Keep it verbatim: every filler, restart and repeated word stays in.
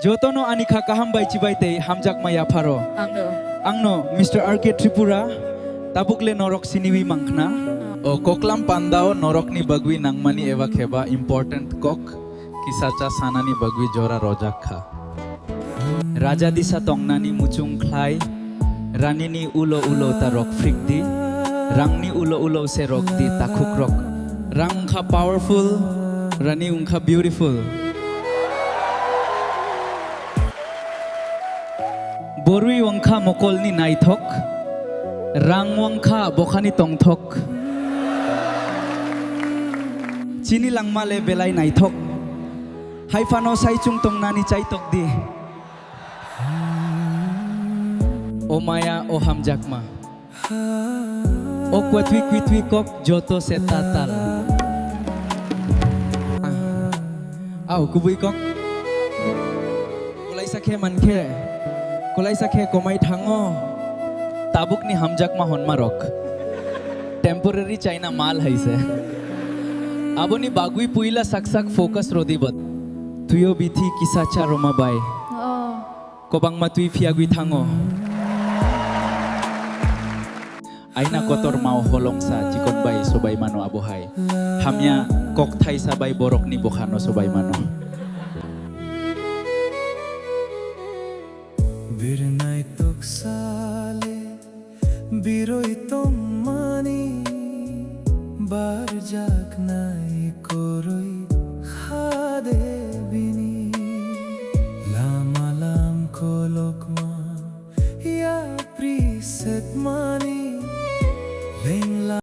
Jotono ani kha kaham bai chibai tei hamjakma yapharo. Angno. Angno Mister R K Tripura, tabuk le norok siniwi mangkhna. O koklam pandao norokni bagwi nangmani eba kheba important kok kisacha sanani bagwi jora rojak kha. Raja disa tongnani muchung khlai, ranini ulo ulo ta rok phrik di, rangni ulo ulo se rok di takhuk rok. Rang wngkha powerful, rani wngkha beautiful. Borwi wngkha mokolni naithok, rang wngkha bokhani tongthok. Chini langma le belai naithok, hai phano saichung tongnani chaitok di. O maya, o hamjakma. O kwtwi kwtwi kok joto se tatal. Au kubui kok. Kulaisa khe mankhe. Kulaisa khe komai thango. Tabukni hamjakma honmarok. Temporary China mal haise. Aboni bagwi puila sak sak focus rodi bot. Tuyo bithi kisa cha roma bai. Oh. Kobangma twi phiyagwi thango. Aina kotor mao holongsa chikon bai sobai mano abo hai. Hamya kok thaisa bai borokni bokhano sobai mano. Birnai toksale biroi tongmani barjaknai koroi.